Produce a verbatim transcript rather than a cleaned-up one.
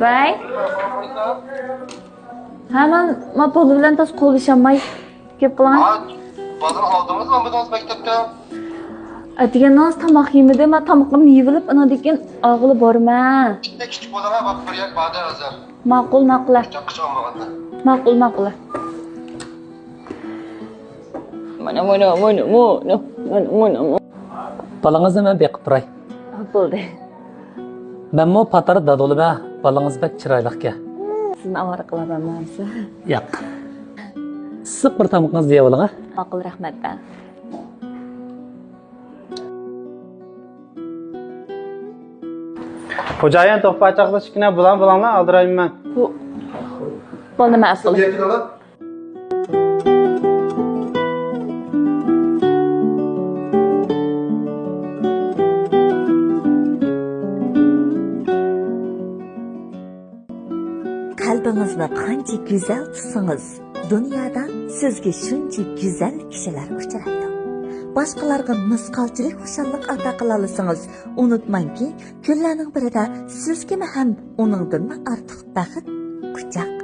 ۋەي. ھە، مەن، مەن پولى بىلەن تاس قوللىشالماي. گەپ قىلىڭ. ھە، بالىنى ئالدىڭىزمۇ بۇنىڭىز مەكتەپتە؟ ئەتىگەننىڭ تاماق يېمىدى، مەن تامىقىمنى يېۋېلىپ، ئاندىن كېيىن ئالغىلى بارىمەن. كىچىك، كىچىك بالىغا بار، بىر يەر باردا ھازىر. ماقۇل، ماقۇل. قۇچاق، قۇچاق ئالمىغاندا. ماقۇل، ماقۇل. مانا، مانا، مانا، مانا، مانا، مانا. بالىڭىزنى مەن بېقىپ تۇراي. بولدى. مەنمۇ پاتار دادۇلىمە، بالىڭىز بەك چىرايلىقكەن. سىزنى ئاۋارە قىلىۋالمامسىز؟ ياق. ئىسسىق بىر تامىقىڭىزنى يەۋېلىڭ، ھە؟ ماقۇل، رەھمەت. خوجايىن، توختاپ چاقلىشىپ كېنە، بۇلان بۇلاڭلار ئالدىرايمەن. بۇ، بۇ نېمە ئەسلى؟ قەلبىڭىزنى قانچە گۈزەل تۇتسىڭىز، دۇنيادا سىزگە شۇنچە گۈزەل كىشىلەر ئۇچرايدۇ. باشقىلارغا مىسقالچىلىك خۇشاللىق ئاتا قىلالىسىڭىز، ئۇنتۇماڭكى، كۈنلەرنىڭ بىرىدە سىزگىمۇ ھەم ئۇنىڭدىنمۇ ئارتۇق بەخت قۇچاق